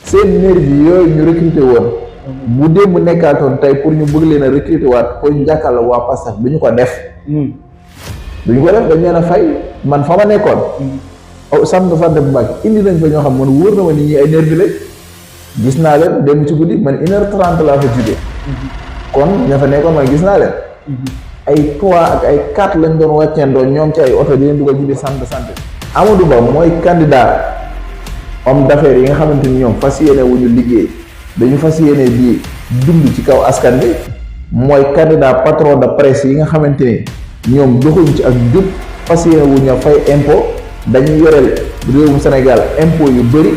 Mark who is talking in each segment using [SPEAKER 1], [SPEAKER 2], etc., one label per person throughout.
[SPEAKER 1] seen nervi yooyu ñu recruté woon bu démb nekkaatoon tey pour ñu bëgg leen a recruté waat pour ñu jàkkaarloo waa Pastef du ñu ko def dañ leen a fay man fa ma nekkoon sant bu Mbàkke indi nañ fa ñoo xam man wóor na ma nit ñi ay nervi lañ gis naa leen dem ci guddi man 1h30 laa fa jugee kon ña fa nekkoon man gis naa leen ay 3 ak ay 4 lañ doon wàcceendoo ñoom ci ay oto di leen dugal ci biir centre de santé Amadou Ba mooy candidat homme d'affaires yi nga xamante ni ñoom fas yéene wu ñu liggéey dañu fas yéene di dund ci kaw askan bi mooy candidat patron de presse yi nga xamante ni ñoom doxuñ ci ak jub fas yéene wu ñu fay impôt dañuy yoreel réewum Sénégal impôt yu bëri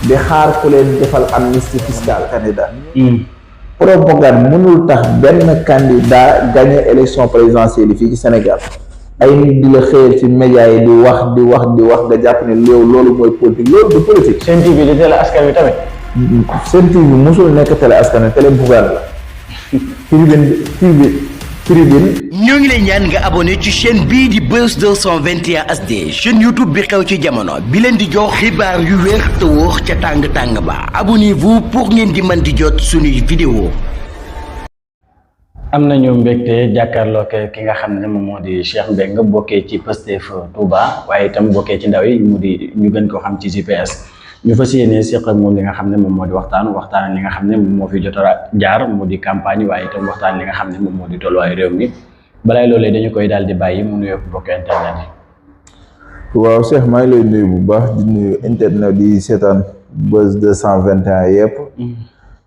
[SPEAKER 1] di xaar ku leen defal amnistie fiscale candidat propagande mënul tax benn candidat gagné élection présidentielle yi fii ci Sénégal ay nit di la xëyal ci média yi di wax nga jàpp ne loolu mooy politique loolu du politique.
[SPEAKER 2] Sen TV di télé askan wi tamit.
[SPEAKER 1] Sen TV mosul nekk télé askan wi télé bugaan la. Tribune.
[SPEAKER 3] ñoo ngi lay ñaan nga abonné ci chaîne bii di Buzz 221 HD chaîne YouTube bi xew ci jamono bi leen di jox xibaar yu wér te wóor ca tàng ba abonnez-vous pour ngeen di mën di jot suñuy vidéo.
[SPEAKER 2] am nañu mbégte jàkkaarloo ki nga xam ne moom moo di Cheikh Mbengue bokkee ci Pastef Touba waaye itam bokkee ci ndaw yi ñu gën koo xam ci GPS ñu fas yéene seq ak moom li nga xam ne moom moo di waxtaan li nga xam ne moom moo fi jot a jaar mu di campagne waaye itam waxtaan li nga xam ne moom moo di tolluwaayu réew mi balaay loolee dañu koy daal di bàyyi mu nuyoo bokk internet yi.
[SPEAKER 1] waaw Cheikh maa ngi lay nuyu bu baax di nuyu internet yi seetaan Buzz 221 yëpp.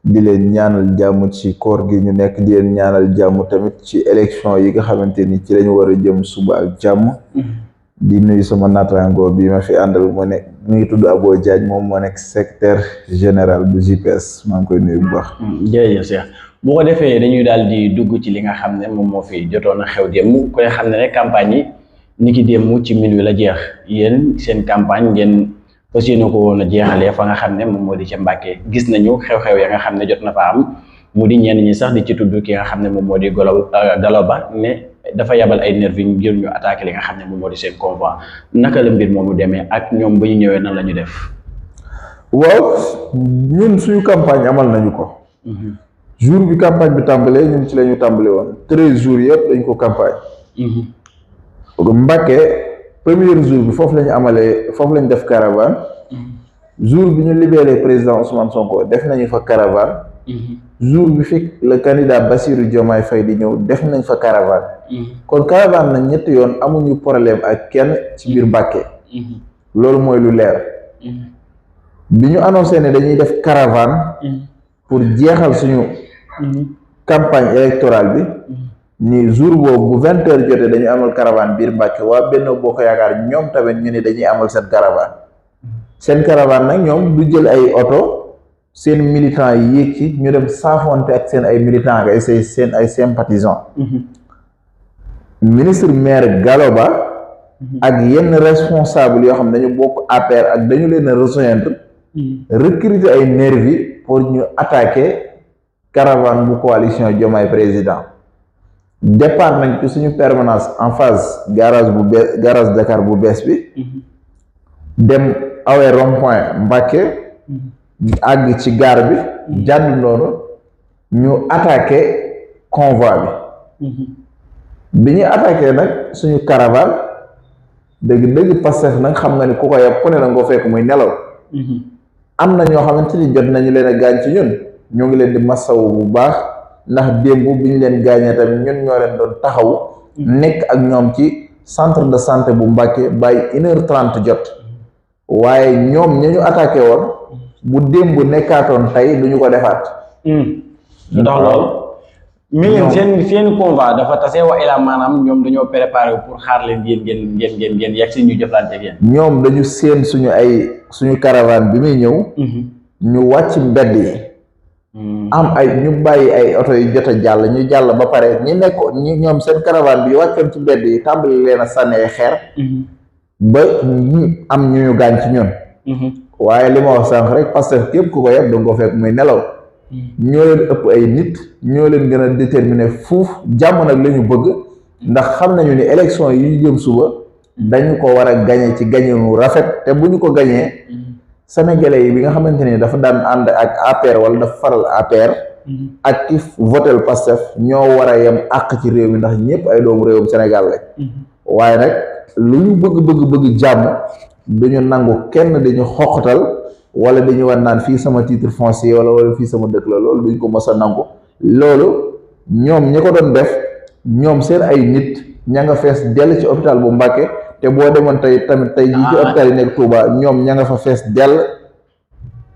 [SPEAKER 1] di leen ñaanal jàmm ci koor gi ñu nekk di leen ñaanal jàmm tamit ci élection yi nga xamante ni ci lañu war a jëm suba ak jàmm di nuyu sama naataango bi ma fi àndal mu ngi tudd Abo Diagne moom moo nekk secrétaire général bu GPS maa ngi koy nuyu bu baax.
[SPEAKER 2] jërëjëf Cheikh bu ko defee dañuy daal di dugg ci li nga xam ne moom moo fi jotoon a xew démb ku ne xam ne rek campagne yi ni ki démb ci minuit la jeex yéen seen campagne ngeen fas yéene ko woon a jeexalee fa nga xam ne moom moo di ca Mbàkke gis nañu xew-xew ya nga xam ne jot na fa am mu di ñenn ñi sax di ci tudd ki nga xam ne moom moo di Gallo Ba ne dafa yabal ay nervi ngir ñu attaqué li nga xam ne moom moo di seen convoi naka la mbir moomu demee ak ñoom ba ñu ñëwee nan la ñu def.
[SPEAKER 1] waaw ñun suñu campagne amal nañu ko. jour bi campagne bi tàmbalee ñun ci la ñu tàmbale woon 13 jours yëpp dañ ko campagne. Mbàkke premier jour bi foofu lañu def caravane jour bi ñu libéré président Ousmane Sonko def nañu fa caravane jour bi fi le candidat Bassirou Diomaye Faye di ñëw def nañ fa caravane kon caravane na ñetti yoon amuñu problème ak kenn ci biir Mbàkke loolu mooy lu leer bi ñu annoncé ne dañuy def caravane pour jeexal suñu campagne électorale bi ni jour boobu bu 20h jotee dañu amal caravane biir Mbàkke waa Benno Bokk Yaakaar ñoom tamit ñu ne dañuy amal seen caravane nag ñoom du jël ay oto seen militants yi yéeg ci ñu dem saafonte ak seen ay militants ak seen ay sympathisants ministre maire Gallo Ba ak yenn responsable yoo xam ne dañu bokk APR ak dañu leen a rejoindre recruter ay nervi pour ñu attaquer caravane bu coalition Diomaye président départ nañ ci suñu permanence en face garage Dakar bu bees bi dem awee rond-point Mbàkke àgg ci gare bi jàdd noonu ñu attaqué convoi bi ñu attaqué nag suñu caravane dëgg Pastef nag xam nga ni ku ko yab ku ne la nga fekk muy nelaw am na ñoo xamante ni jot nañu leen a gaañ ci ñun ñoo ngi leen di masawu bu baax ndax démb bi ñu leen gaañee tamit ñun ñoo leen doon taxawu nekk ak ñoom ci centre de santé bu Mbàkke bàyyi 1h30 jot waaye ñoom ñu attaqué woon bu démb nekkaatoon tey du ñu ko defaat.
[SPEAKER 2] ndax loolu. mi seen convoi dafa tase wa ilaa maanaam ñoom dañoo préparé pour xaar leen ngeen yegg si ñu jëflante ak yéen.
[SPEAKER 1] ñoom dañu séen suñu caravane bi muy ñëw. ñu wàcc mbedd yi. am ñu bàyyi ay oto yu jot a jàll ñu jàll ba pare ñoom seen caravane bi wàccoon ci mbedd yi tàmbali leen a sànni ay xeer. ba am ñu gaañ ci ñun. waaye li ma wax sànq rek parce que képp ku ko yeb danga ko fekk muy nelaw. ñoo leen ëpp ay nit ñoo leen gën a déterminé fuuf jàmm nag la ñu bëgg ndax xam nañu ni élection yi jëm suba dañu ko war a gañe ci gañe nu rafet te bu ñu ko gañee sénégalais yi bi nga xamante ni dafa daan ànd ak APR wala dafa faral APR ak ki votel Pastef ñoo war a yem àq ci réew mi ndax ñëpp ay doomu réewum Sénégal lañ waaye nag lu ñu bëgg jàmm duñu nangu kenn dañu xoqatal wala dañu war naan fii sama titre foncier wala fii sama dëkk la loolu duñ ko mës a nangu loolu ñoom ñi ko doon def ñoom seen ay nit ña nga fees dell ci hôpital bu Mbàkke te boo demoon tey tamit tey jii ci hôpital yi nekk Touba ñoom ña nga fa fees dell.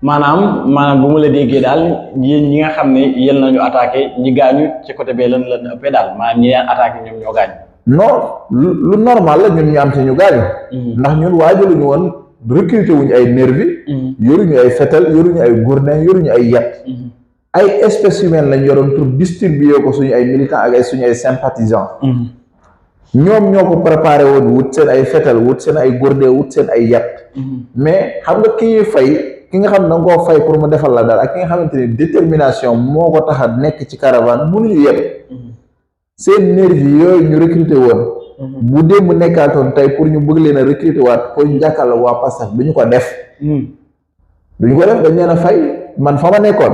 [SPEAKER 2] maanaam bu mu la déggee daal yéen ñi nga xam ne yéen nañu attaqué ñi gaañu ci côté bee lan ëppee daal maanaam ñi leen attaqué ñoom ñoo gaañu.
[SPEAKER 1] non lu normal la ñun ñu am ci ñu gaañu. ndax ñun waajaluñu woon recruter wuñu ay nervi yoruñu ay fetal yoruñu ay gourdin yoruñu ay yat ay espèces humaines lañ yoroon pour distribuer ko suñu ay militants ak suñu ay sympathisants. ñoom ñoo ko préparé woon wut seen ay fetal wut seen ay gourdin wut seen ay yat mais xam nga ki nga xam ne danga koo fay pour mu defal la daal ak ki nga xamante ni détermination moo ko tax a nekk ci caravane mënuñu yem seen nervi yooyu ñu recruter woon bu démb nekkaatoon tey pour ñu bëgg leen a recruter waat pour ñu jàkkaarloo waa Pastef duñu ko def dañ leen a fay man fa ma nekkoon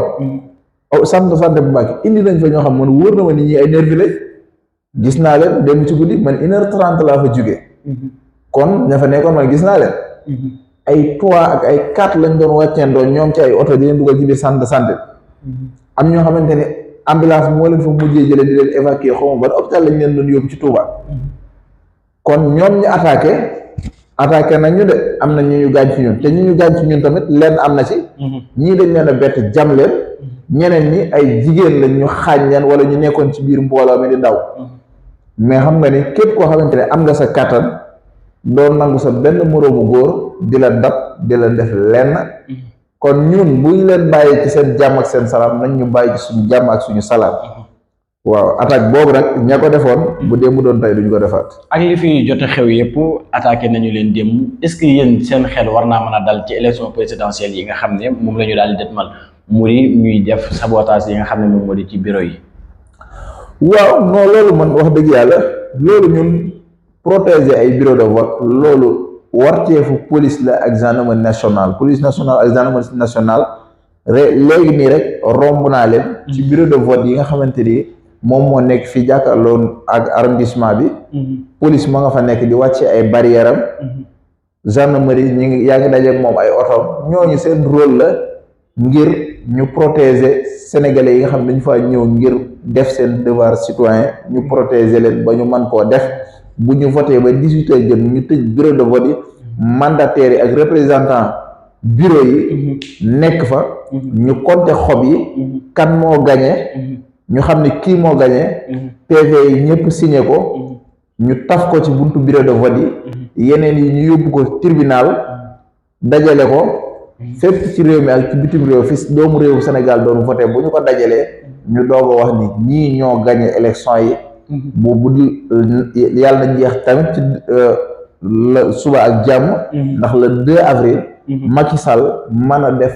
[SPEAKER 1] centre de santé bu Mbacké indi nañ fa ñoo xam man wóor na ma nit ñi ay nervi lañ gis naa leen dem ci guddi man 1h30 laa fa jógee kon ña fa nekkoon man gis naa leen ay 3 ak ay 4 lañ doon wàcceendoo ñoom ci ay oto di leen dugal ci biir centre de santé am ñoo xamante ne ambulance moo leen fa mujjee jëlee di leen évacuer xaw ma ban hôpital lañ leen doon yóbbu ci Touba kon ñoom ñu attaqué nañ ñu de am na ñu gaañ ci ñun te ñu gaañ ci ñun tamit lenn am na ci ñii dañ leen a bett jam leen ñeneen ñi ay jigéen lañ ñu xaañ leen wala ñu nekkoon ci biir mbooloo mi di daw mais xam nga ni képp koo xamante ne am nga sa kàttan doon nangu sa benn moroomu góor di la dab di la def lenn kon ñun buñ leen bàyyi ci seen jàmm ak seen salaam nañ ñu bàyyi ci suñu jàmm ak suñu salaam waaw attaque boobu nag ña ko defoon bu dee mu doon tey duñ ko defaat.
[SPEAKER 2] ak li fi jot a xew yëpp attaqué nañu leen démb est-ce que yéen seen xel war naa mën a dal ci élection présidentielle yi nga xam ne moom la ñu daal di dëtmal mu di ñuy def sabotage yi nga xam ne moom moo di ci bureau yi.
[SPEAKER 1] waaw non loolu man wax dëgg yàlla loolu ñun protéger ay bureau de vote loolu warteefu police la ak gendarmerie nationale police nationale ak gendarmerie nationale léegi nii rek romb naa leen. ci bureau de vote yi nga xamante ni moom moo nekk fii jàkkaarloo ak arrondissement bi. police ma nga fa nekk di wàcce ay barrière am. gendarmerie yaa ngi dajeeg moom ay oto ñooñu seen rôle la ngir ñu protéger sénégalais yi nga xam ne dañu fa ñëw ngir def seen devoir citoyen ñu protéger leen ba ñu mën koo def bu ñu voté ba 18h jot ñu tëj bureau de vote yi mandataires yi ak représentant bureau yi nekk fa ñu compter xob yi kan moo gagné ñu xam ne kii moo gagné PV yi ñëpp signé ko ñu taf ko ci buntu bureau de vote yi yeneen yi ñu yóbbu ko tribunal dajale ko fépp ci réew mi ak ci bitim réew fi doomu réewu Sénégal doon voté bu ñu ko dajalee ñu doog a wax ni ñii ñoo gagné élection yi bu yàlla na jeex tamit ci la suba ak jàmm ndax le 2 avril Macky Sall mën a def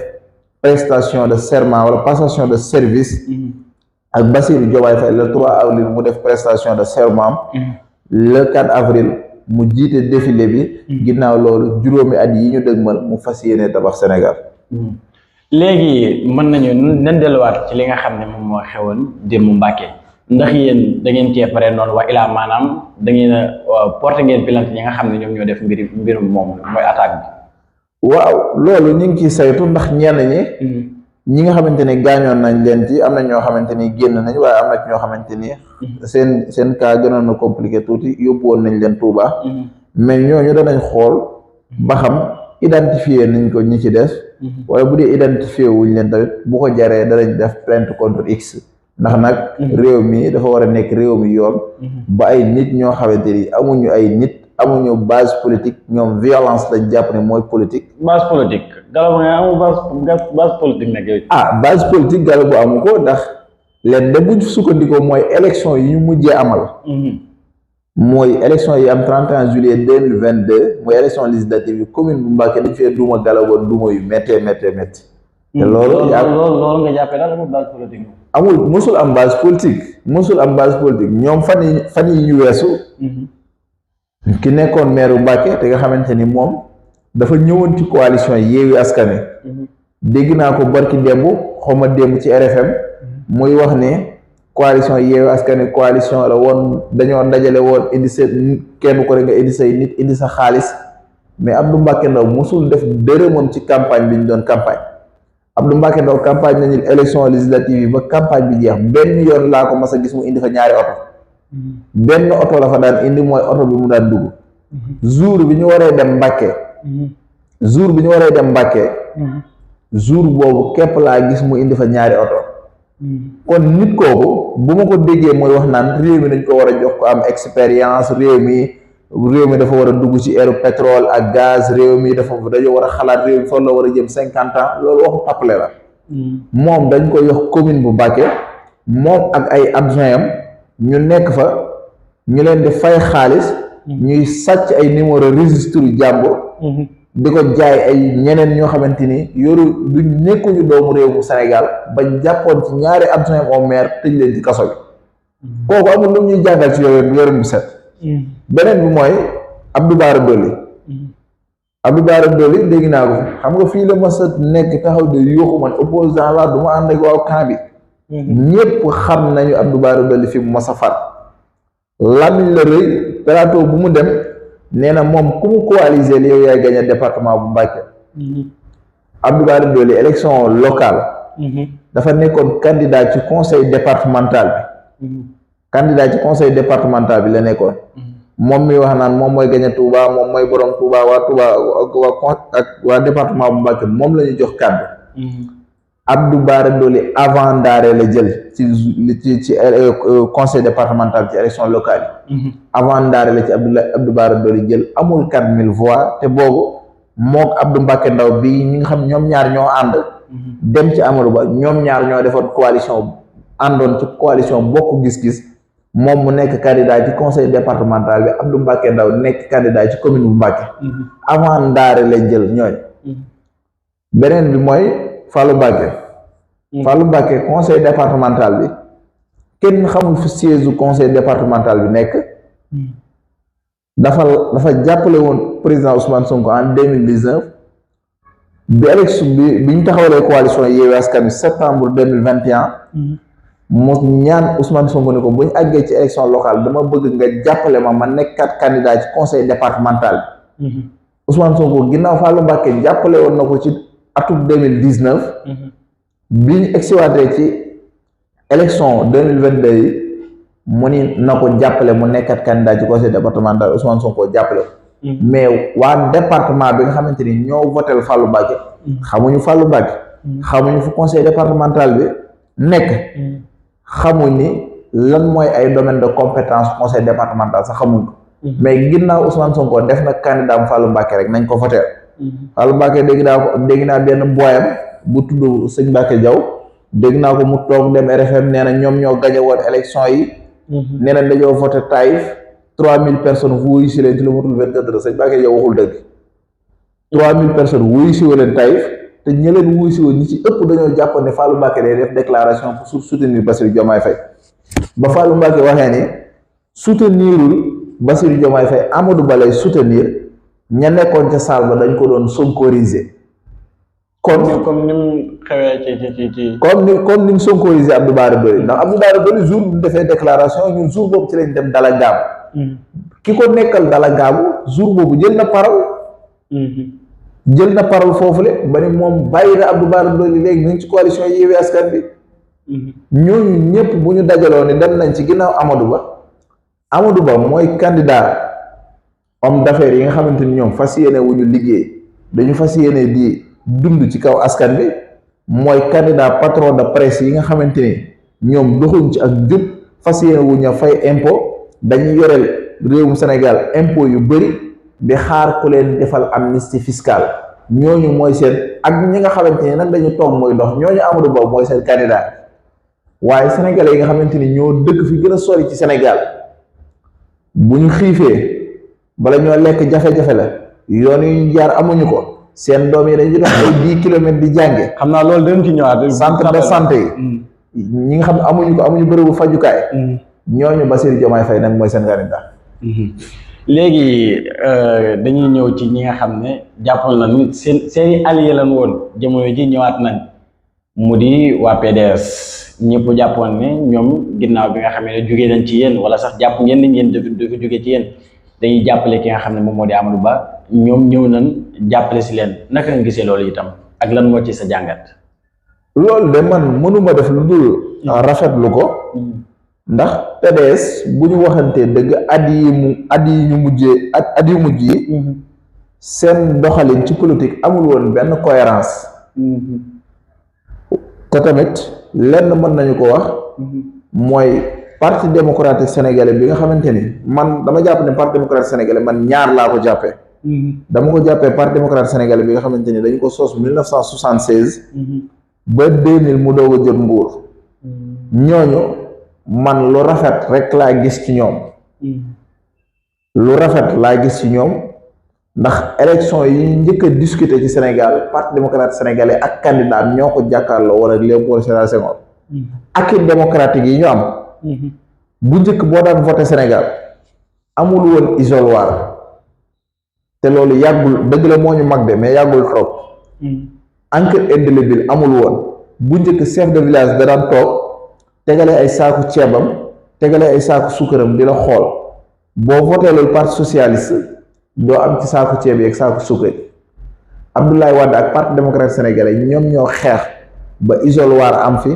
[SPEAKER 1] prestation de serment wala passation de service ak Bassirou Diomaye Faye le 3 avril mu def prestation de serment le 4 avril mu jiite défilé bi ginnaaw loolu juróomi at yi ñu dëgmal mu fas yéene tabax Sénégal.
[SPEAKER 2] léegi mën nañu nan delluwaat ci li nga xam ne moom moo xewoon démb Mbàkke ndax yéen da ngeen cee pare noonu waa ilaa maanaam da ngeen a porté ngeen plainte ñi nga xam ne ñoom ñoo def mbirum moom mooy attaque bi.
[SPEAKER 1] waaw loolu ñu ngi ciy saytu ndax ñenn ñi nga xamante ni gaañoon nañ leen ci am na ñoo xamante ni génn nañ waaye am na ñoo xamante ni seen cas gënoon na compliqué tuuti yóbbu woon nañ leen Touba mais ñooñu danañ xool ba xam identifier nañ ko ñi ci des wala bu dee identifier wuñ leen tamit bu ko jaree danañ def plainte contre X ndax nag réew mi dafa war a nekk réew mi yoon ba ay nit ñoo xamante ni amuñu ay nit amuñu base politique ñoom violence lañ jàpp ne mooy politique.
[SPEAKER 2] base politique Gallo nga amul base politique nag yooyu.
[SPEAKER 1] base politique Gallo bu amu ko ndax leen de buñ sukkandikoo mooy élection yi ñu mujjee amal. mooy élection yi am 31 juillet 2022 mooy élection législative yi commune bu Mbacké dañ fee duuma Gallo woon duuma yu méttee. te loolu
[SPEAKER 2] nga jàppee daal amul base politique.
[SPEAKER 1] amul mosul am base politique ñoom fan yi ñu weesu. ki nekkoon maire bu Mbacké te nga xamante ni moom dafa ñëwoon ci coalition Yewwi Askan Wi dégg naa ko barki démb xawma démb ci RFM muy wax ne coalition Yewwi Askan Wi coalition la woon dañoo dajale woon indi seen kenn ko rek nga indi say nit indi sa xaalis mais Abdou Mbacké Ndao mosul def dërëmam ci campagne bi ñu doon campagne Abdou Mbacké Ndao campagne nañu élection législative yi ba campagne bi jeex benn yoon laa ko mas a gis mu indi fa ñaari oto benn oto la fa daan indi mooy oto bi mu daan dugg jour bi ñu waree dem Mbacké jour boobu képp laa gis mu indi fa ñaari oto kon nit kooku bu ma ko déggee mooy wax naan réew mi dañ ko war a jox ko am expérience réew mi dafa war a dugg ci ère pétrole ak gaz réew mi dañoo war a xalaat réew mi fan la war a jëm 50 ans loolu waxu tappale la moom dañ ko yox commune bu Mbacké moom ak ay adjoint am ñu nekk fa ñu leen di fay xaalis ñuy sàcc ay numéro registre jàmbur di ko jaay ay ñeneen ñoo xamante ni yoru du nekkuñu doomu réew mu Sénégal ba jàppoon ci ñaari adjoint au maire tëj leen ci kaso bi kooku amul lu ñuy jàngal ci yorin bu set beneen bi mooy Abdou Bara Dolly dégg naa ko xam nga fii la ma sa nekk taxaw de yuuxu man opposant la du ma ànd ak waaw camp bi ñépp xam nañu Abdou Bara Dolly fi mu mas a far lamiñ la rëy plateau bu mu dem nee na moom ku mu coaliser yow yaay gagné département bu Mbacké Abdou Bara Dolly élection locale dafa nekkoon candidat ci conseil départemental bi la nekkoon moom mi wax naan moom mooy gagné Touba moom mooy borom Touba waa Touba ak waa département bu Mbacké moom la ñu jox kàddu Abdou Bara Dolly avant Ndaare la jël ci conseil départemental ci élection locale yi avant Ndaare la ci Abdou Bara Dolly jël amul 4000 voix te boobu mook Abdou Mbacké Ndao bi ñi nga xam ñoom ñaar ñoo ànd dem ci Amadou Ba ñoom ñaar ñoo defoon coalition àndoon ci coalition bokk gis-gis moom mu nekk candidat ci conseil départemental bi Abdou Mbacké Ndao nekk candidat ci commune bu Mbacké avant Ndaare la jël ñooñ beneen bi mooy Fallou Mbacké conseil départemental bi kenn xamul fi siège du conseil départemental bi nekk dafa jàppale woon président Ousmane Sonko en 2019 bi élection bi ñu taxawalee coalition Yewwi Askan Wi septembre 2021 mu ñaan Ousmane Sonko ne ko bu ñu àggee ci élection locale dama bëgg nga jàppale ma nekkat candidat ci conseil départemental bi Ousmane Sonko ginnaaw Fallou Mbacké jàppale woon na ko ci atum 2019 bi ñu egsiwaatee ci élection 2022 yi mu ni na ko jàppale mu nekkat candidat ci conseil départemental Ousmane Sonko jàppale mais waa département bi nga xamante ni ñoo votel Fallou Mbacké xamuñu Fallou Mbacké xamuñu fu conseil départemental bi nekk xamuñ ni lan mooy ay domaine de compétence conseil départemental sax xamuñ ko mais ginnaaw Ousmane Sonko def na candidat am Fallou Mbacké rek nañ ko voter Fallou Mbacké dégg naa benn boyam bu tudd sëñ Mbacké Diaw dégg naa ko mu toog dem RFM nee na ñoom ñoo gañe woon élection yi nee na dañoo voté Taïf 3000 personnes wuyu si leen ci lu matul 24 heures sëñ Mbacké Diaw waxul dëgg 3000 personnes wuyu si leen Taïf te ñi leen wuyu si woon ñi ci ëpp dañoo jàpp ne Fallou Mbacké day def déclaration pour soutenir Bassirou Diomaye Faye ba Fallou Mbacké waxee ni soutenirul Bassirou Diomaye Faye Amadou Ba lay soutenir ña nekkoon ca salle ba dañ ko doon sonkoriser
[SPEAKER 2] comme ni mu xewee ci
[SPEAKER 1] comme ni mu sonkoriser Abdou Bara Dolly ndax Abdou Bara Dolly jour bu defee déclaration ñun jour boobu ci lañ dem dala gaamu ki ko nekkal dala gaamu jour boobu jël na parole foofule ba ni moom bàyyi na Abdou Bara Dolly léegi ñu ngi ci coalition Yewwi Askan Wi ñooñu ñëpp bu ñu dajaloo ni dem nañ ci ginnaaw Amadou Ba mooy candidat homme d'affaires yi nga xamante ni ñoom fas yéene wu ñu liggéey dañu fas yéene di dund ci kaw askan bi mooy candidat patron de presse yi nga xamante ni ñoom doxuñ ci ak jub fas yéene wu ñu fay impôt dañuy yoreel réewum Sénégal impôt yu bëri di xaar ku leen defal amnistie fiscale ñooñu mooy seen ak ñi nga xamante ni nag dañu toog mooy dox ñooñu Amadou Ba mooy seen candidat waaye sénégalais yi nga xamante ni ñoo dëkk fi gën a sori ci Sénégal bu ñu xiifee bala ñoo lekk jafe-jafe la yoon yu ñu jaar amuñu ko seen doom yi dañuy dox ay 10 kilomètres di jànge
[SPEAKER 2] xam naa loolu dañ ci ñëwaat
[SPEAKER 1] centre de santé yi ñi nga xam ne amuñu bërëbu fajukaay ñooñu Bassirou Diomaye Faye nag mooy seen candidat
[SPEAKER 2] léegi dañuy ñëw ci ñi nga xam ne jàppal na ni seeni allié lan woon jamono ji ñëwaat nañ mu di waa PDS ñëpp jàppoon ne ñoom ginnaaw bi nga xam ne jógee nañ ci yéen wala sax jàpp ngeen ni ngeen dafa jógee ci yéen dañuy jàppale ki nga xam ne moom moo di Amadou Ba ñoom ñëw nañ jàppale si leen naka nga gisee loolu itam ak lan moo ci sa jàngat.
[SPEAKER 1] loolu de man mënuma def lu dul rafetlu ko ndax PDS bu ñu waxantee dëgg at yu mujj yi seen doxalin ci politique amul woon benn cohérence te tamit lenn mën nañu ko wax mooy parti démocratique sénégalais bi nga xamante ni man dama jàpp ne parti démocratique sénégalais man ñaar laa ko jàppee dama ko jàppee parti démocratique sénégalais bi nga xamante ni dañu ko sos 1976 ba 2000 mu doog a jot nguur ñooñu man lu rafet rek laa gis ci ñoom lu rafet laa gis ci ñoom ndax élection yi njëkk a discuter ci Sénégal parti démocratique sénégalais ak candidat ñoo ko jàkkaarloo wala Léopold Sédar Senghor ak démocratique yi ñu am bu njëkk boo daan voté Sénégal amul woon isoloir te loolu yàggul dëgg la moo ñu mag de mais yàggul trop encre indélébile amul woon bu njëkk chef de village da daan toog tegale ay saaku ceebam tegale ay saaku sukkaram di la xool boo voté loolu parti socialiste doo am ci saaku ceeb yi ak saaku sukkar Abdoulaye Wade ak parti démocratique sénégalais ñoom ñoo xeex ba isoloir am fi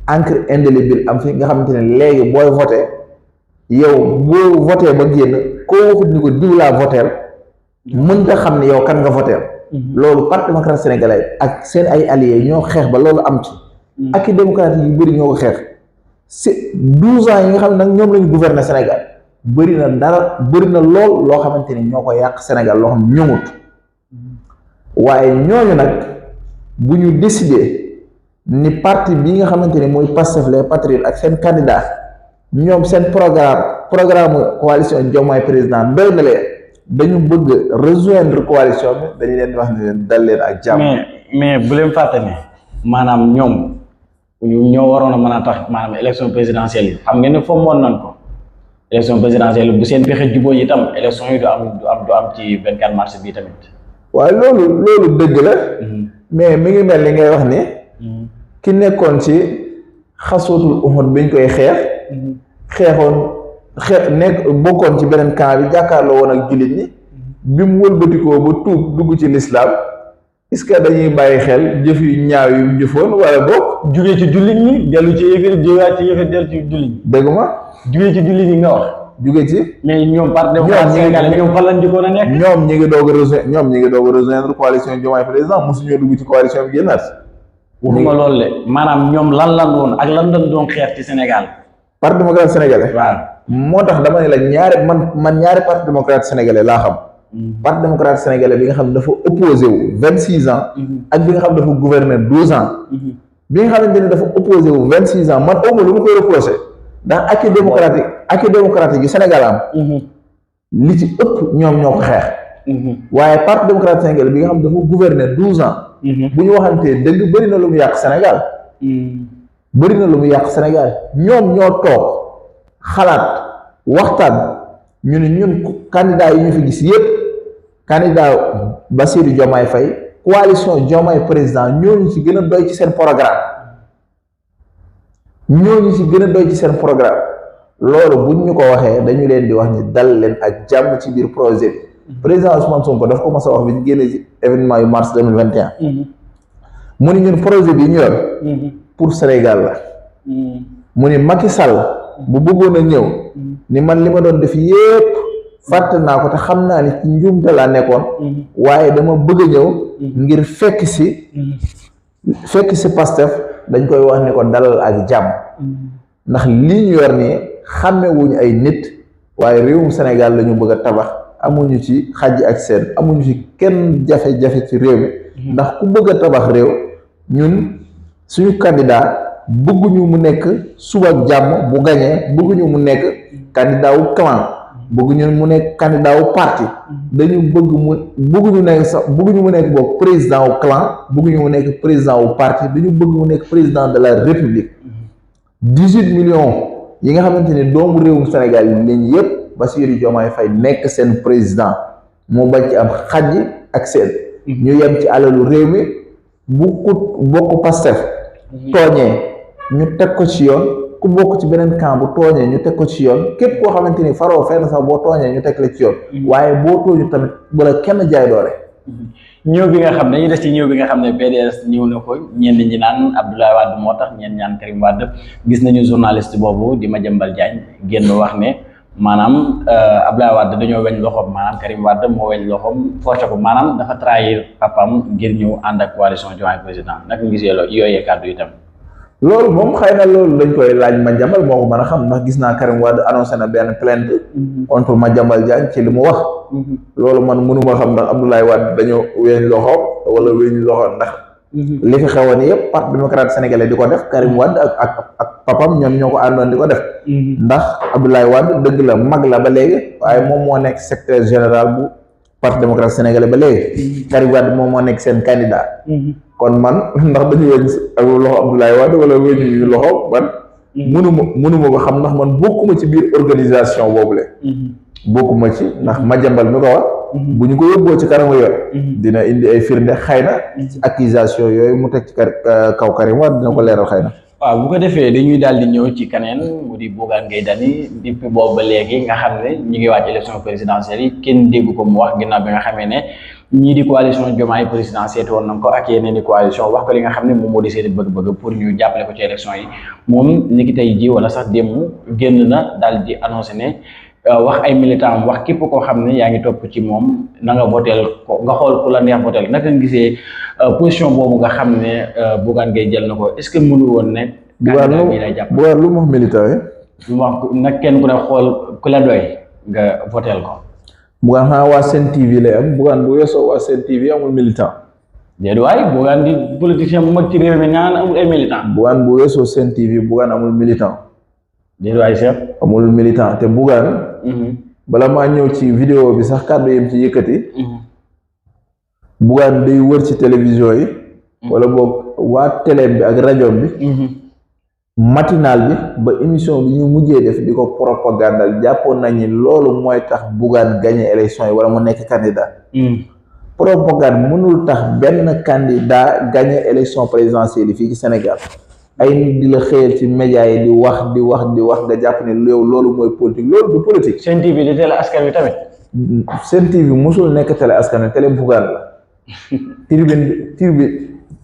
[SPEAKER 1] encre indélébile am fi nga xamante ne léegi booy voté yow boo voté ba génn koo waxut ni ko diw laa voteel mën nga xam ne yow kan nga voteel loolu parti démocratique sénégalais ak seen ay alliés ñoo xeex ba loolu am ci ak i démocratique yu bëri ñoo ko xeex c'est 12 ans yi nga xam ne nag ñoom lañu gouverner Sénégal bëri na lool loo xamante ni ñoo ko yàq Sénégal loo xam ñëngut waaye ñooñu nag bu ñu décider ni parti bi nga xamante ni mooy Pastef les Patriotes ak seen candidat ñoom seen programme coalition Diomaye président doy na leen dañu bëgg rejoindre coalition bi dañu leen di wax ne leen dal leen ak jàmm.
[SPEAKER 2] mais bu leen fàtte ne maanaam ñoom ñoo waroon a mën a tax maanaam élection présidentielle yi xam ngeen ne foofu moon nañ ko élection présidentielle bu seen pexe jubóo yi itam élection yi du am ci 24 mars bii tamit.
[SPEAKER 1] waaye loolu dëgg la. mais mi ngi mel li ngay wax ni. ki nekkoon ci xasootul Uhud biñ koy bokkoon ci beneen camp bi jàkkaarloo woon ak jullit ñi bi mu wëlbatikoo ba tuub dugg ci lislaam est-ce que dañuy bàyyi xel jëf yu ñaaw yu mu jëfoon wala boog
[SPEAKER 2] jugee ci jullit ñi dellu ci yëfër jógaat ci yëfër dellu ci jullit ñi
[SPEAKER 1] dégg ma
[SPEAKER 2] jugee ci jullit ñi nga wax
[SPEAKER 1] jugee ci
[SPEAKER 2] mais ñoom parti démocratique sénégalais ñoom fan lañ jëkkoon a nekk
[SPEAKER 1] ñoom ñi ngi doog a rejoindre coalition Diomaye président mosuñoo dugg ci coalition bi génnaat
[SPEAKER 2] waxuma loolu de maanaam ñoom lan woon ak lan lañ doon xeex ci Sénégal
[SPEAKER 1] parti démocratique sénégalais
[SPEAKER 2] waaw
[SPEAKER 1] moo tax dama ne la ñaari parti démocratique sénégalais laa xam parti démocratique sénégalais bi nga xam ne dafa opposé wu 26 ans ak bi nga xam ne dafa gouverner 12 ans bi nga xamante ne dafa opposé wu 26 ans man awma lu ma koy reproché ndax acquis démocratique yi Sénégal am li ci ëpp ñoom ñoo ko xeex waaye parti démocratique sénégalais bi nga xam ne dafa gouverner 12 ans bu ñu waxantee dëgg bëri na lu mu yàq Sénégal ñoom ñoo toog xalaat waxtaan ñu ne ñun candidat yi ñu fi gis yépp candidat Bassirou Diomaye Faye coalition Diomaye président ñooñu ci gën a doy ci seen programme loolu buñ ñu ko waxee dañu leen di wax ni dal leen ak jàmm ci biir projet bi président Ousmane Sonko daf ko mas a wax bi ñu génnee ci événement yu mars 2021 mu ni ñun projet bi ñu yor pour Sénégal la mu ni Macky Sall bu bëggoon a ñëw ni man li ma doon def yépp fàtte naa ko te xam naa ni ci njuumte laa nekkoon waaye dama bëgg a ñëw ngir fekk si Pastef dañ koy wax ni ko dalal ak jàmm ndax lii ñu yor nii xàmmewuñu ay nit waaye réewum Sénégal la ñu bëgg a tabax amuñu ci xàjj ak seen amuñu ci kenn jafe-jafe ci réew mi ndax ku bëgg a tabax réew ñun suñu candidat bëgguñu mu nekk suba ak jàmm bu gañee bëgguñu mu nekk candidat wu clan bëgguñu mu nekk candidat wu parti bëgguñu mu nekk boog président wu clan bëgguñu mu nekk président wu parti dañu bëgg mu nekk président de la république 18 millions yi nga xamante ni doomu réewum Sénégal yi lañ yëpp Bassirou Diomaye Faye nekk seen président moo bañ ci am xaj ak seen ñu yem ci alalu réew mi bu ku bokk Pastef tooñee ñu teg ko ci yoon ku bokk ci beneen camp bu tooñee ñu teg ko ci yoon képp koo xamante ni faroo fenn sax boo tooñee ñu teg la ci yoon waaye boo tooñu tamit wala kenn jaay doole.
[SPEAKER 2] ñëw bi nga xam ne dañuy des ci ñëw bi nga xam ne PDS ñëw na ko ñenn ñi naan Abdoulaye Wade moo tax ñenn ñaan Karim Wade gis nañu journaliste boobu di Madiambal Diagne génn wax ne maanaam Abdoulaye Wade dañoo weñ loxoom maanaam Karim Wade moo weñ loxoom forcé ko maanaam dafa trahir papam ngir ñëw ànd ak coalition Diomaye président naka nga gisee yooyee kàddu itam.
[SPEAKER 1] loolu moom xëy na loolu dañ koy laaj Madiambal moo ko mën a xam ndax gis naa Karim Wade annoncé na benn plainte contre Madiambal Diagne ci li mu wax loolu man mënuma xam ndax Abdoulaye Wade dañoo weñ loxo wala weñ loxo ndax li fi xewoon yëpp parti démocrate sénégalais di ko def Karim Wade ak papam ñoom ñoo ko àndoon di ko def ndax Abdoulaye Wade dëgg la mag la ba léegi waaye moom moo nekk secrétaire général bu parti démocrate sénégalais ba léegi Karim Wade moom moo nekk seen candidat kon man ndax dañu weñ ak loxo Abdoulaye Wade wala weñu loxo man mënuma ko xam ndax man bokkuma ci biir organisation boobule bokkuma ci ndax Madiambal mi ko wax bu ñu ko yóbboo ci kanamu yoon dina indi ay firnde xëy na ci accusation yooyu mu teg ci kaw Karim Wade dina ko leeral xëy na.
[SPEAKER 2] waaw bu ko defee dañuy daal di ñëw ci keneen mu di Bougane Gueye Dany depuis boobu ba léegi nga xam ne ñi ngi wàcc élection présidentielle yi kenn déggu ko mu wax ginnaaw bi nga xamee ne ñii di coalition Diomaye président seeti woon nañ ko ak yeneen i coalition wax ko li nga xam ne moom moo di seen bëgg-bëgg pour ñu jàppale ko ci élection yi moom ni ki tey ji wala sax démb génn na daal di annoncé ne wax ay militant am wax képp koo xam ne yaa ngi topp ci moom na nga voteel ko nga xool ku la neex voteel naka nga gisee position boobu nga xam ne Bougane Gueye jël na ko est-ce que mënu woon ne candidat bi lay jàpp
[SPEAKER 1] Bougane lu mu wax militant yi
[SPEAKER 2] lu mu wax nag kenn ku ne xool ku la doy nga voteel ko
[SPEAKER 1] Bougane xanaa waa Sen TV lay am Bougane bu weesoo waa Sen TV amul militant
[SPEAKER 2] déedéet waay Bougane di politicien bu mag ci réew mi naan amul ay militant
[SPEAKER 1] Bougane bu weesoo Sen TV Bougane amul militant
[SPEAKER 2] déedéet waay Cheikh
[SPEAKER 1] amul militant te Bougane bala maa ñëw ci vidéo bi sax kàddu yam ci yëkkati Bougane day wër ci télévision yi wala boog waa télé bi ak rajo bi matinal bi ba émission bi ñu mujjee def di ko propagandal jàppoon nañu loolu mooy tax Bougane gagné élection yi wala mu nekk candidat propagande mënul tax benn candidat gagné élection présidentielle yi fii ci Sénégal ay nit di la xëyal ci média yi di wax nga jàpp ne loolu mooy politique loolu du politique.
[SPEAKER 2] Sen TV di télé askan wi tamit.
[SPEAKER 1] Sen TV musul nekk télé askan wi télé Bougane la.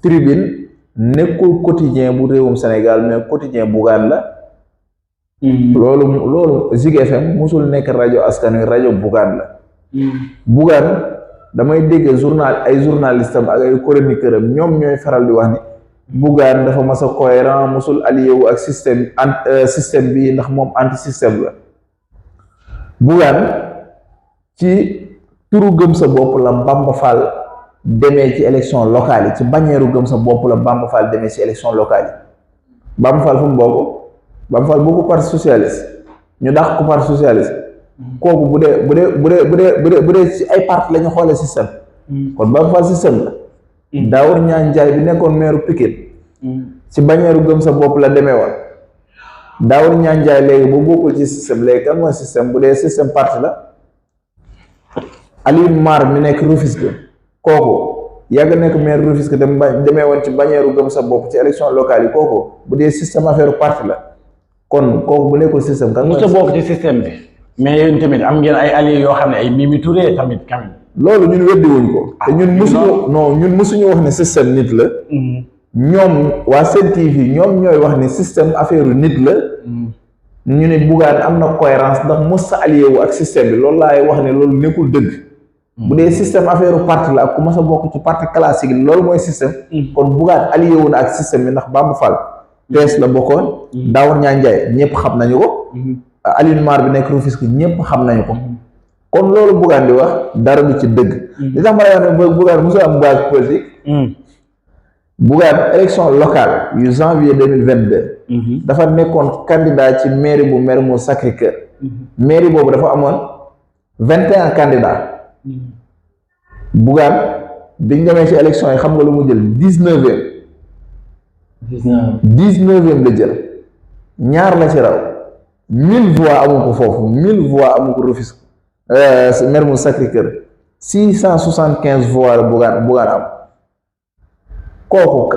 [SPEAKER 1] tribune nekkul quotidien bu réewum Sénégal mais quotidien Bougane la. loolu Zik FM musul nekk rajo askan wi rajo Bougane la. Bougane damay dégg ay journaliste am ak ay chroniqueur am ñoom ñooy faral di wax ni. Bougane dafa mas a cohérent musul allié wu ak système bi ndax moom anti système la Bougane ci turu gëm sa bopp la Bamba Fall demee ci élection locale yi ci bannière gëm sa bopp la Bamba Fall demee ci élection locale yi Bamba Fall fu mu bokk Bamba Fall bokku parti socialiste ñu dàq ko parti socialiste kooku bu dee ci ay parti la ñu xoolee système kon Bamba Fall système la Daawur Ñaan Njaay bi nekkoon maire Pikine ci bannière gëm sa bopp la demee woon Daawur Ñaan Njaay léegi bu bokkul ci système léegi kan mooy système bu dee système parti la Aliou Mar mi nekk Rufisque kooku yàgg nekk maire Rufisque demee woon ci bannière gëm sa bopp ci élection locale yi kooku bu dee système affaire parti la kon kooku bu nekkul système kan mooy
[SPEAKER 2] bokk ci système bi mais yéen tamit am ngeen ay alliés yoo xam ne ay Mimi Touré tamit quand même
[SPEAKER 1] loolu ñun weddi wuñ ko te ñun mësuñu wax ne système nit la ñoom waa Sen TV ñoom ñooy wax ne système affaire nit la ñu ne Bougane am na cohérence ndax mos sa allié wu ak système bi loolu laay wax ne loolu nekkul dëgg bu dee système affaire parti la ak ku mas a bokk ci parti classique yi loolu mooy système kon Bougane allié wu na ak système bi ndax Bamba Fall PS la bokkoon Daawur Ñaan Njaay ñëpp xam nañu ko Aliou Mar bi nekk Rufisque ñëpp xam nañu ko kon loolu Bougane di wax dara du ci dëgg li tax ma lay wax ne Bougane mosul am base politique Bougane élection locale yu janvier 2022 dafa nekkoon candidat ci mairie bu Mermoz Sacré-Cœur mairie boobu dafa amoon 21 candidats Bougane biñ demee ci élection yi xam nga lu mu jël 19e la jël ñaar la ci raw 1000 voix amu ko foofu 1000 voix amu ko Rufisque Mermoz Sacré-Cœur 675 voix la Bougane am kooku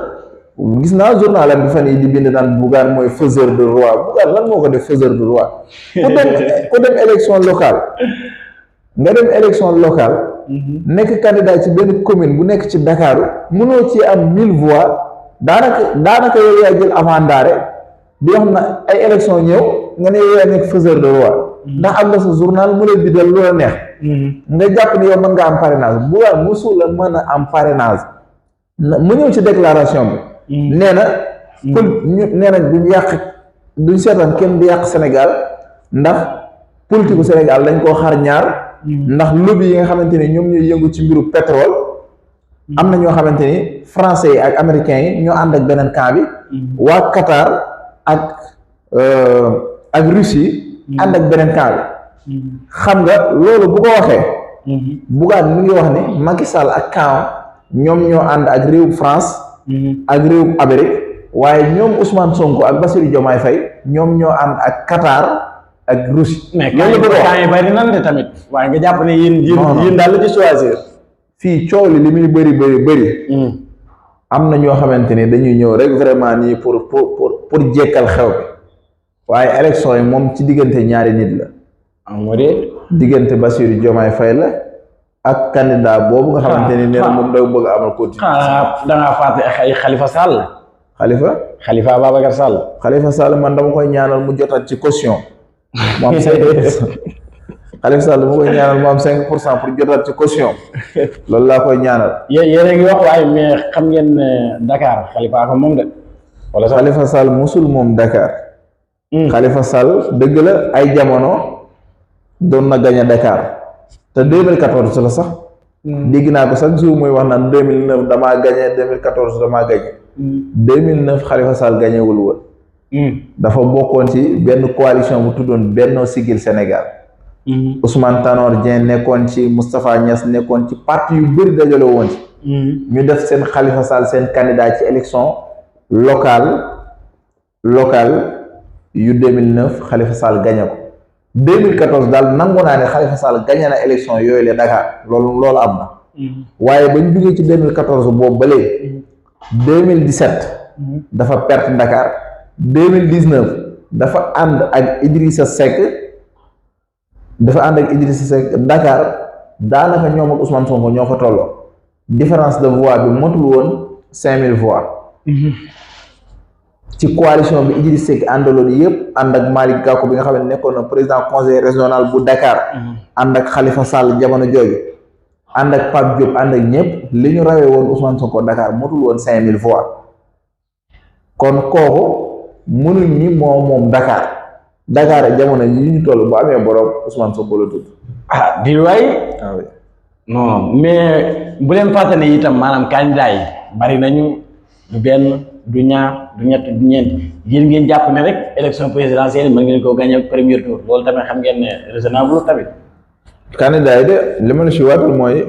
[SPEAKER 1] gis naa journal am bi fan yi di bind naan Bougane mooy faiseur de roi Bougane lan moo ko def faiseur de roi ku dem élection locale nga dem élection locale nekk candidat ci benn commune bu nekk ci Dakar mënoo ci am 1000 voix daanaka yow yaa jël avant ndaare di wax na ay élection ñëw nga ne yow yaa nekk faiseur de roi ndax am nga sa journal mu lay bidal lu la neex nga jàpp ni yow mën nga am parrainage Bougane musul la mën a am parrainage mu ñëw ci déclaration bi nee na nee na duñ seetaan kenn di yàq Sénégal ndax politique u Sénégal dañ koo xar ñaar ndax lobby yi nga xamante ni ñoom ñooy yëngu ci mbiru pétrole am na ñoo xamante ni français yi ak américains yi ñoo ànd ak beneen camp bi waa Qatar ak Russie ànd ak beneen camp bi xam nga loolu bu ko waxee Bougane mi ngi wax ni Macky Sall ak camp ñoom ñoo ànd ak réew France ak réew Amérique waaye ñoom Ousmane Sonko ak Bassirou Diomaye Faye ñoom ñoo ànd ak Qatar ak Russie.
[SPEAKER 2] mais camp yi bari nan de tamit waaye nga jàpp ne yéen daal la ci choisir.
[SPEAKER 1] fii coow li muy bëri am na ñoo xamante ni dañuy ñëw rek vraiment nii pour jekkal xew bi waaye élection yi moom ci diggante ñaari nit la.
[SPEAKER 2] moo de
[SPEAKER 1] diggante Bassirou Diomaye Faye la ak candidat boobu nga xamante ni nee na moom da bëgg a amal continuité.
[SPEAKER 2] da ngaa fàtte ay Khalifa Sall.
[SPEAKER 1] Khalifa
[SPEAKER 2] Babacar Sall.
[SPEAKER 1] Khalifa Sall man dama koy ñaanal mu jotaat ci caution mu am 5%. Khalifa Sall dama koy ñaanal mu am 5% pour jotaat ci caution loolu laa koy ñaanal.
[SPEAKER 2] yéen a ngi wax waaye mais xam ngeen ne Dakar Khalifa ko moom de.
[SPEAKER 1] wala Khalifa Sall musul moom Dakar. Khalifa Sall dëgg la ay jamono doon na gañ a Dakar te 2014 la sax. dégg naa ko chaque jour muy wax naan 2009 damaa gagné 2014 damaa gagné. 2009 Khalifa Sall gagnéwul woon. dafa bokkoon ci benn coalition bu tuddoon Benno Siggil Sénégal. Ousmane Tanor Dieng nekkoon ci Moustapha Niass nekkoon ci parti yu bëri dajale woon ci. ñu def seen Khalifa Sall seen candidat ci élection locale yu 2009 Khalifa Sall gagné ko. 2014 daal nangu naa ne Khalifa Sall gagné na élection yooyu la Dakar loolu am na. waaye ba ñu duggee ci 2014 boobu ba léegi. 2017. dafa perte Dakar. 2019 dafa ànd ak Idrissa Seck Dakar daanaka ñoom ak Ousmane Sonko ñoo ko tolloo différence de voix bi motul woon 5000 voix. ci coalition bi Idrissa Seck àndaloon yëpp ànd ak Malick Gakou bi nga xam ne nekkoon na président conseil régional bu Dakar. ànd ak Khalifa Sall jamono jooju. ànd ak Pape Diop ànd ak ñëpp li ñu rawee woon Ousmane Sonko Dakar motul woon 5000 voix kon kooku mënuñ ni moom Dakar jamono yi ñu toll bu amee borom Ousmane Sonko la tudd.
[SPEAKER 2] di waay. non mais bu leen fàtte ne itam maanaam candidat yi bari nañu du benn du ñaar du ñett du ñeent yéen ngeen jàpp ne rek élection présidentielle mën ngeen koo gagné premier tour loolu tamit xam ngeen ne raisonnable tamit.
[SPEAKER 1] candidat yi de li ma la si waatal mooy.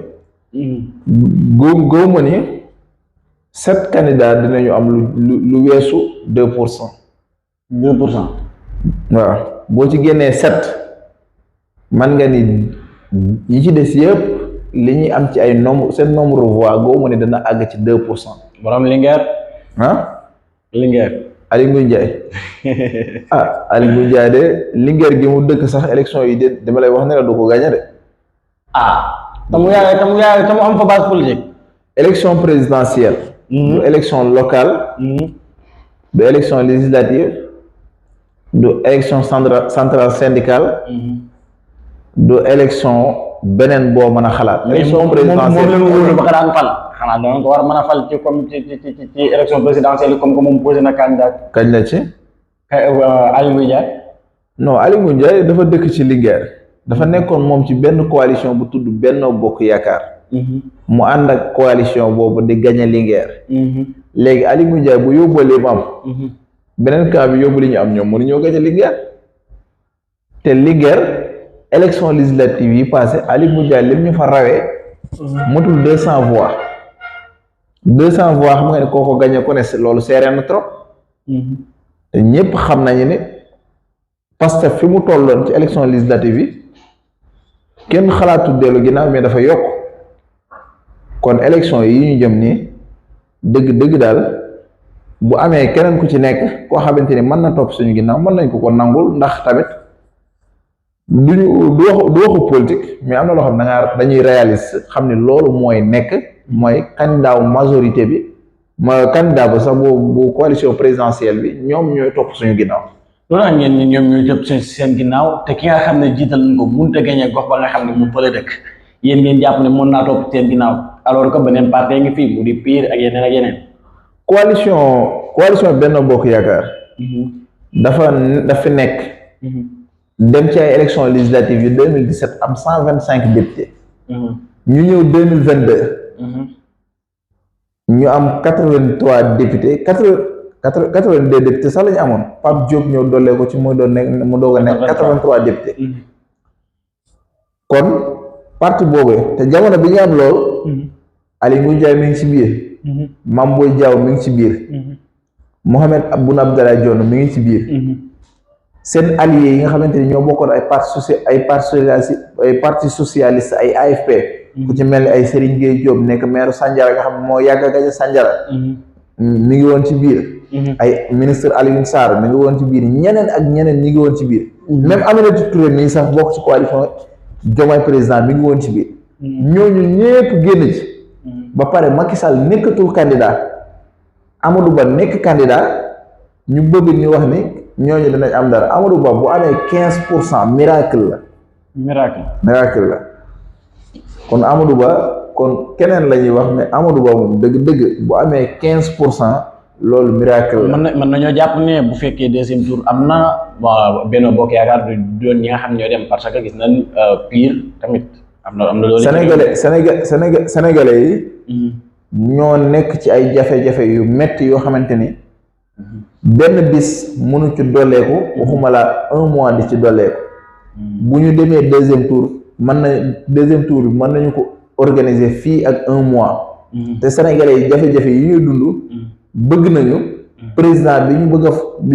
[SPEAKER 1] góob ma ni 7 candidats dinañu am lu weesu 2%.
[SPEAKER 2] 2%.
[SPEAKER 1] waaw boo ci génnee 7 man nga ni yi ci des yëpp li ñuy am ci ay seen nombre de voix góob ma ni dana àgg ci 2%.
[SPEAKER 2] borom Linguère. Linguère.
[SPEAKER 1] Aly Ngouille Ndiaye Aly Ngouille Ndiaye de Linguère gi mu dëkk sax élection yi de dama lay wax ne la du ko gagné de.
[SPEAKER 2] te mu am fa base politique.
[SPEAKER 1] élection présidentielle. du élection locale. du élection législative. du élection centrale syndicale. du élection beneen boo mën a xalaat. élection présidentielle
[SPEAKER 2] moom la ñu ba daan fal. xanaa doon ko war a mën a fal ci comme ci élection présidentielle comme que moom posé na candidat.
[SPEAKER 1] kañ la ci.
[SPEAKER 2] Aly Ngouille Ndiaye.
[SPEAKER 1] non Aly Ngouille Ndiaye dafa dëkk ci Linguère. dafa nekkoon moom ci benn coalition bu tudd Benno Bokk Yaakaar. mu ànd ak coalition boobu di gagné Linguère. léegi Aly Ngouille Ndiaye bu yóbboo li mu am. beneen cas bi yóbbu li ñu am ñoom mënuñoo gagné Linguère. te Linguère élection législative yi passé Aly Ngouille Ndiaye lim ñu fa rawee. motul 200 voix. 200 voix xam nga ne koo ko gagné ko ne loolu seeree na trop. te ñëpp xam nañu ne Pastef fi mu tolloon ci élection législative yi kenn xalaatu dellu ginnaaw mais dafa yokk kon élection yi ñu jëm nii dëgg daal bu amee keneen ku ci nekk koo xamante ni mën na topp suñu ginnaaw mën nañ ko nangul ndax tamit du waxu politique mais am na loo xam ne dañuy réaliste xam ne loolu mooy candidat majorité bi candidat ba sax bu coalition présidentielle bi ñoom ñooy topp suñu ginnaaw.
[SPEAKER 2] loolu am ngeen ni ñoom ñooy topp seen ginnaaw te ki nga xam ne jiital nañ ko mënut a gañe gox ba nga xam ne mu fële dëkk yéen ngeen jàpp ne mën naa topp seen ginnaaw alors que beneen parti ngi fii mu di PUR ak yeneen.
[SPEAKER 1] coalition Benno Bokk Yaakaar dafa nekk dem ci ay élection législative yu 2017 am 125 députés ñu ñëw 2022 ñu am 83 députés 82 députés sax la ñu amoon Pape Diop ñëw dollee ko ci mu doog a nekk 83 députés kon parti boobu te jamono bi ñu am loolu Aly Ngouille Ndiaye mi ngi ci biir Mame Boye Diao mi ngi ci biir Mohamed Boun Abdallah Dionne mi ngi ci biir seen alliés yi nga xamante ni ñoo bokkoon ay parti socialiste ay AFP ku ci mel ni ay Serigne Gueye Diop nekk maire Sandiara nga xam ne moo yàgg a gañe Sandiara mi ngi woon ci biir ay ministre Alioune Sarr mi ngi woon ci biir ñeneen ak ñeneen ñi ngi woon ci biir même Aminata Touré nii sax bokk ci coalition Diomaye président mi ngi woon ci biir ñooñu ñépp génn ci ba pare Macky Sall nekkatul candidat Amadou Ba nekk candidat ñu bëgg ñu wax ni ñooñu dinañ am dara Amadou Ba bu amee 15% miracle la kon Amadou Ba kon keneen la ñuy wax mais Amadou Ba moom dëgg bu amee 15% loolu miracle la.
[SPEAKER 2] mën nañoo jàpp ne bu fekkee deuxième tour am na waa Benno Bokk Yaakaar du doon ñi nga xam ñoo dem parce que gis nañ PUR tamit am na loolu. Sénégalais yi. ñoo nekk ci ay jafe-jafe yu metti yoo xamante ni benn bis mënu ci dolleeku waxuma la 1 mois di ci dolleeku bu ñu demee deuxième tour bi mën nañu ko organiser fii ak 1 mois te sénégalais yi jafe-jafe yi ñuy dund bëgg nañu président bi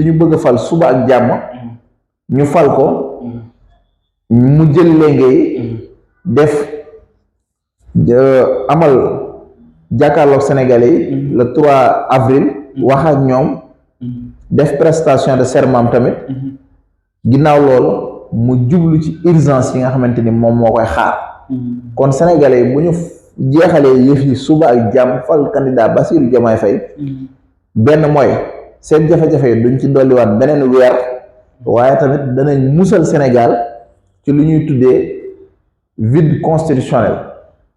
[SPEAKER 2] ñu bëgg a fal suba ak jàmm ñu fal ko mu jël léegi def amal jàkkaarloog Sénégalais yi le 3 avril wax ak ñoom def prestation de serment tamit ginnaaw loolu mu jublu ci urgence yi nga xamante ni moom moo koy xaar kon Sénégalais yi bu ñu jeexalee yëf yi suba ak jàmm fal candidat Bassirou Diomaye Faye benn mooy seen jafe-jafe yi duñ ci dolliwaat beneen weer waaye tamit danañ musal Sénégal ci lu ñuy tuddee vide constitutionnel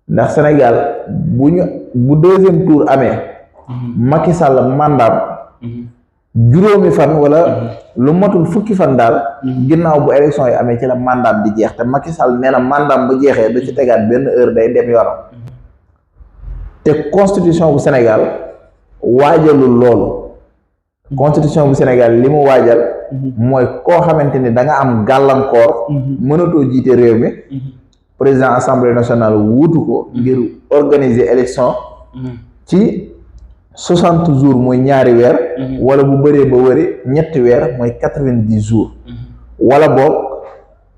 [SPEAKER 2] ndax Sénégal bu deuxième tour amee Macky Sall mandat juróomi fan wala lu matul fukki fan daal ginnaaw bu élection yi amee ci la mandat di jeex te Macky Sall nee na mandat bu jeexee du ci tegaat benn heure day dem yoonam te constitution bu Sénégal waajalul loolu constitution bu Sénégal li mu waajal mooy koo xamante ni da nga am gàllankoor mënatoo jiite réew mi président assemblée nationale wuutu ko ngir organiser élection ci 60 jours mooy ñaari weer wala bu bëree ba wëri ñetti weer mooy 90 jours wala boog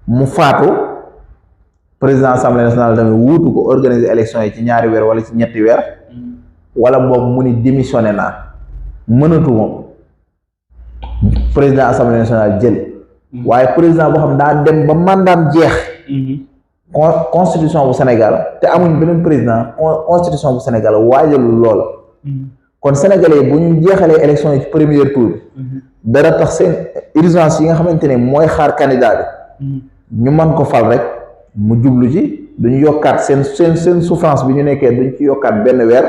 [SPEAKER 2] mu faatu président assemblée nationale tamit wuutu ko organiser élection yi ci ñaari weer wala ci ñetti weer wala boog mu ni démissionné naa mënatuma président assemblée nationale jël waaye président boo xam daa dem ba mandaam jeex constitution bu Sénégal te amuñ beneen président constitution bu Sénégal waajalul loola kon sénégalais bu ñu jeexalee élection yi ci premier tour dara tax seen urgence yi nga xamante ne mooy xaar candidat bi ñu mën ko fal rek mu jublu ci duñu yokkaat seen souffrance bi ñu nekkee duñ ci yokkaat benn weer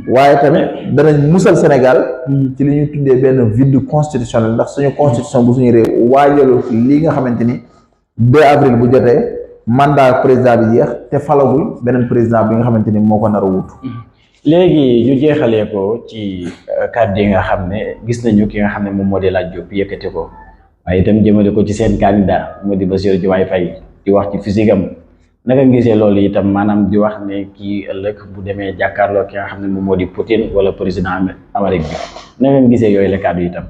[SPEAKER 2] waaye tamit danañ musal Sénégal ci li ñuy tuddee benn vide constitutionnel ndax suñu constitution bu suñu réew waajalu lii nga xamante ni 2 avril bu jotee mandat président bi jeex te falagul beneen président bi nga xamante ni moo ko nar a wutu léegi ñu jeexalee ko ci kàddu yi nga xam ne gis nañu ki nga xam ne moom moo di Lat Diop yëkkati ko waaye itam jëmale ko ci seen candidat moo di Bassirou Diomaye Faye di wax ci physique am naka nga gisee loolu itam maanaam di wax ne kii ëllëg bu demee jàkkaarloo ki nga xam ne moom moo di Poutine wala président Amérique bi naka nga gisee yooyu la kàddu itam.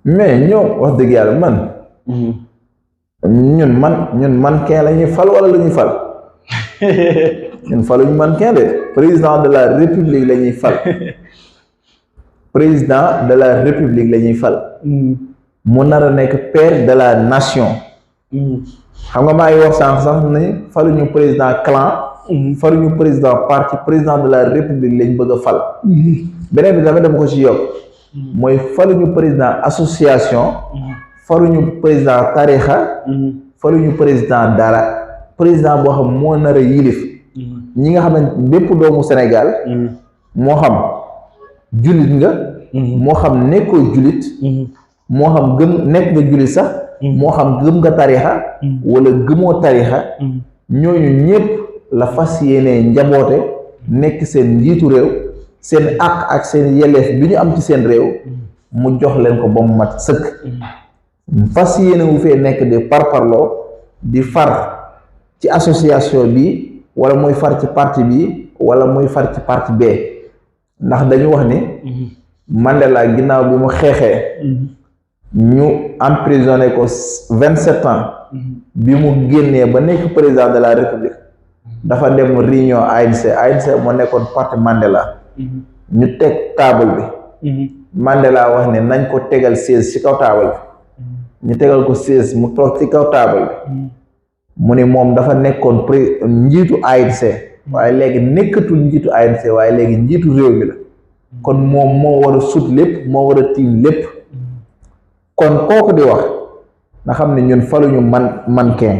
[SPEAKER 1] mais ñoom wax dëgg yàlla man ñun mannequin la ñuy fal wala la ñuy fal ñun faluñu mannequin de président de la république la ñuy fal président de la république la ñuy fal mu nar a nekk père de la nation xam nga maa ngi wax sax ni faluñu président clan faluñu président parti président de la république lañ bëgg a fal beneen bi tamit dama ko ci yokk mooy faluñu président association faluñu président tarixa faluñu président dara président boo xam moo nar a yilif ñi nga xamante bépp doomu Sénégal moo xam jullit nga moo xam nekkoo jullit moo xam nekk nga jullit sax moo xam gëm nga tarixa wala gëmoo tarixa ñooñu ñépp la fas yéenee njaboote nekk seen njiitu réew seen àq ak seen yelleef bi ñu am ci seen réew mu jox leen ko ba mu mat sëkk fas yéene wu fee nekk di parparloo di far ci association bi wala muy far ci parti bi wala muy far ci parti bee ndax dañu wax ni Mandela ginnaaw bi mu xeexee ñu emprisonné ko 27 ans bi mu génnee ba nekk président de la république dafa dem réunion ANC moo nekkoon parti Mandela ñu teg table bi Mandela wax ne nañ ko tegal siège ci kaw table bi ñu tegal ko siège mu toog ci kaw table bi mu ne moom dafa nekkoon njiitu ANC waaye léegi nekkatul njiitu ANC waaye léegi njiitu réew mi la kon moom moo war a sut lépp moo war a tiim lépp kon kooku di wax nga xam ne ñun faluñu mannequin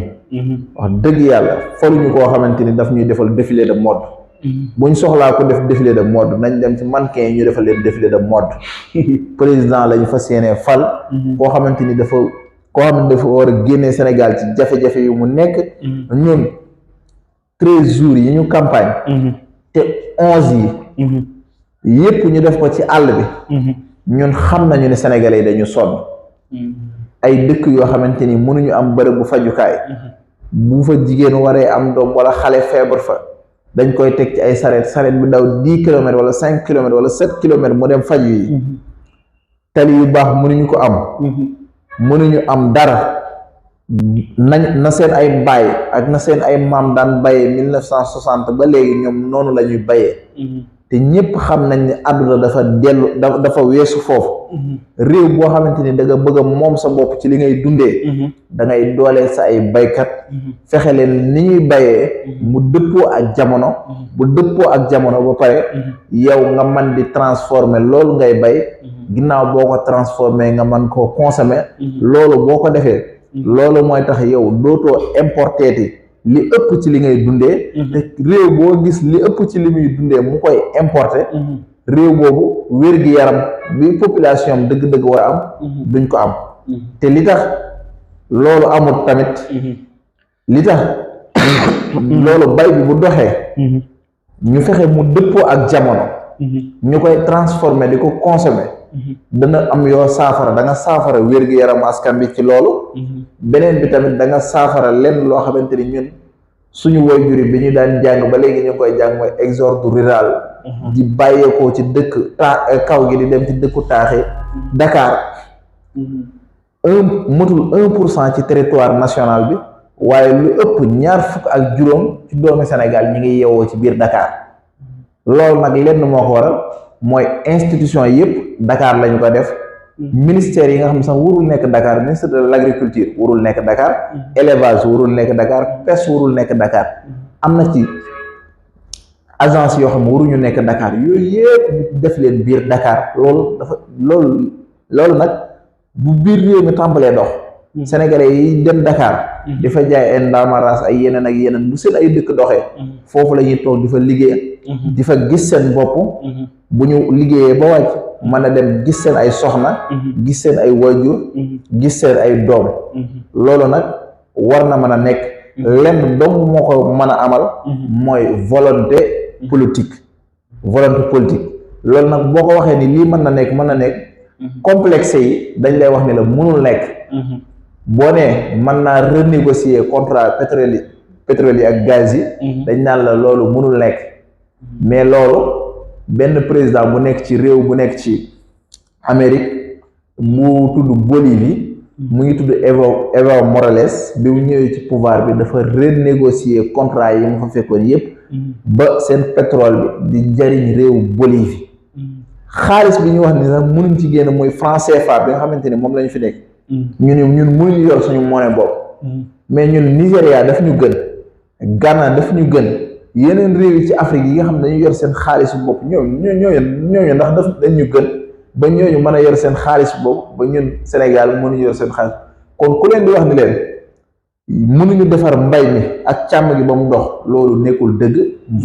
[SPEAKER 1] wax dëgg yàlla faluñu koo xamante ni daf ñuy defal défilé de mode buñ soxlaa ko def défilé de mode nañ dem ci mannequin yi ñu defal leen défilé de mode président lañu fas yéenee fal koo xamante ni dafa war a génnee Sénégal ci jafe-jafe yu mu nekk ñun 13 jours yi ñu campagne te 11 yi yépp ñu def ko ci àll bi ñun xam nañu ne sénégalais yi dañu sonn ay dëkk yoo xamante ni mënuñu am bërëb bu fajukaay bu fa jigéen waree am doom wala xale feebar fa dañ koy teg ci ay sareet bi daw 10 kilomètres wala 5 kilomètres wala 7 kilomètres mu dem faju yi tali yu baax mënuñu ko am mënuñu am dara na seen ay baay ak na seen ay maam daan bayee 1960 ba léegi ñoom noonu la ñuy bayee te ñépp xam nañ ne àdduna dafa weesu foofu réew boo xamante ni da nga bëgg a moom sa bopp ci li ngay dundee da ngay dooleel sa ay baykat fexe leen ni ñuy bayee mu dëppoo ak jamono bu dëppoo ak jamono ba pare yow nga man di transformer loolu ngay bay ginnaaw boo ko transformer nga man koo consommer loolu boo ko defee loolu mooy tax yow dootoo importeeti li ëpp ci li ngay dundee te réew boo gis li ëpp ci li muy dundee mu koy importer réew boobu wér-gi-yaram bi population dëgg-dëgg war a am duñ ko am te li tax loolu amul tamit li tax loolu bay bi bu doxee ñu fexe mu dëppoo ak jamono ñu koy transformer di ko consommer dana am yoo saafara da nga saafara wér-gu-yaram askan bi ci loolu beneen bi tamit da nga saafara lenn loo xamante ni ñun suñu waajur bi ñu daan jàng ba léegi ñu ngi koy jàng mooy exode rural di bàyyeekoo ci dëkk kaw gi di dem ci dëkku taaxi Dakar motul 1% ci territoire national bi waaye lu ëpp 20% ci doomi Sénégal ñi ngi yeewoo ci biir Dakar loolu nag lenn moo ko waral mooy institution yëpp Dakar lañu ko def ministère yi nga xam ne sax warul nekk Dakar ministre de l'agriculture warul nekk Dakar élevage warul nekk Dakar pêche warul nekk Dakar am na ci agence yoo xam ne waruñu nekk Dakar yooyu yëpp ñu def leen biir Dakar loolu nag bu biir réew mi tàmbalee dox sénégalais yi dem Dakar di fa jaay ay ndamaraas ay yeneen ak yeneen bu seen ay dëkk doxee foofu la ñuy toog di fa liggéey di fa gis seen bopp bu ñu liggéeyee ba wàcc mën a dem gis seen ay soxna gis seen ay waajur gis seen ay doom loolu nag war na mën a nekk lenn dong moo ko mën a amal mooy volonté politique loolu nag boo ko waxee ni lii mën na nekk complexe yi dañ lay wax ni la mënul nekk boo nee mën naa renégocier contrat pétrole yi ak gaz yi dañ naan la loolu mënul nekk mais loolu benn président bu nekk ci réew bu nekk ci Amérique mu tudd Bolivie mu ngi tudd Evo Morales bi mu ñëwee ci pouvoir bi dafa renégocier contrat yi mu fa fekkoon yépp ba seen pétrole bi di jariñ réew Bolivie xaalis bi ñu wax ni sax mënuñ ci génn mooy franc CFA bi nga xamante ni moom lañu fi nekk ñun mënuñu yor suñu monnaie bopp mais ñun Nigéria daf ñu gën Ghana daf ñu gën yeneen réew yi ci Afrique yi nga xam ne dañu yor seen xaalisu bopp ñooñu ndax dañ ñu gën ba ñooñu mën a yor seen xaalis bopp ba ñun Sénégal mënuñu yor seen xaalis kon ku leen di wax ni leen mënuñu defar mbay mi ak càmm gi ba mu dox loolu nekkul dëgg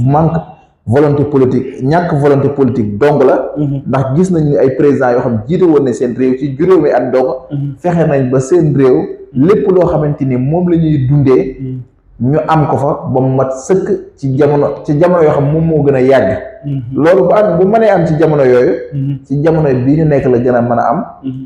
[SPEAKER 1] manque volonté politique ñàkk volonté politique dong la ndax gis nañ ni ay présidents yoo xam jiite woon ne seen réew ci juróomi at dong fexe nañ ba seen réew lépp loo xamante ni moom la ñuy dundee ñu am ko fa ba mu mat sëkk ci jamono yoo xam moom moo gën a yàgg loolu bu mënee am ci jamono yooyu ci jamono bii ñu nekk la gën a mën a am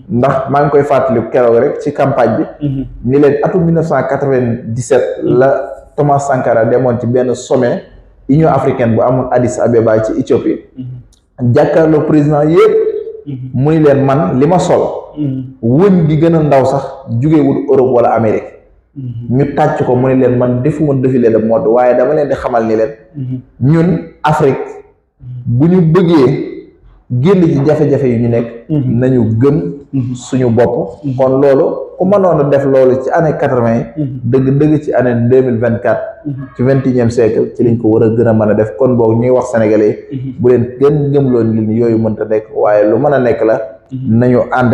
[SPEAKER 1] ndax maa ngi koy fàttali keroog rek ci campagne bi ni leen atum 1997 la Thomas Sankara demoon ci benn sommet Union africaine bu amoon Addis Abeba ci Éthiopie jàkkaarloo président yëpp mu ni leen man li ma sol wëñ gi gën a ndaw sax jugewul Europe wala Amérique ñu tàcc ko mu ne leen man defuma défilé de mode waaye dama leen di xamal ni leen ñun Afrique bu ñu bëggee génn ci jafe-jafe yu ñu nekk nañu gëm suñu bopp kon loolu ku mënoon a def loolu ci année 80 yi dëgg ci année 2024 ci 21e siècle ci lañ ko war a gën a mën a def kon boog ñuy wax sénégalais bu leen gën gëmloon li yooyu mënta nekk waaye lu mën a nekk la nañu ànd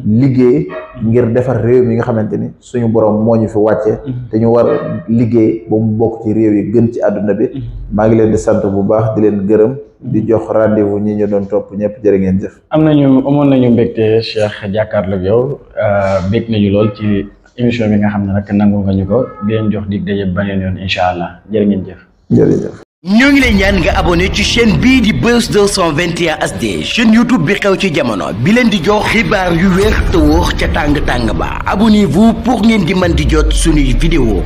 [SPEAKER 1] liggéey ngir defar réew mi nga xamante ni suñu borom moo ñu fi wàcce te ñu war liggéey ba mu bokk ci réew yi gën ci àdduna bi maa ngi leen di sant bu baax di leen gërëm di jox rendez-vous ñi ñu doon topp ñëpp jërë ngeen jëf. amoon nañu mbégte Cheikh jàkkaarloog yow bég nañu lool ci émission bi nga xam ne nag nangu nga ñu ko di leen jox dig daje beneen yoon incha allah jërë ngeen jëf. jërëjëf.
[SPEAKER 3] ñoo ngi lay ñaan nga abonné ci chaîne bii di Buzz 221 HD chaîne YouTube bi xew ci jamono bi leen di jox xibaar yu wér te wóor ca tàng tàng ba abonnez-vous pour ngeen di mën di jot suñuy vidéo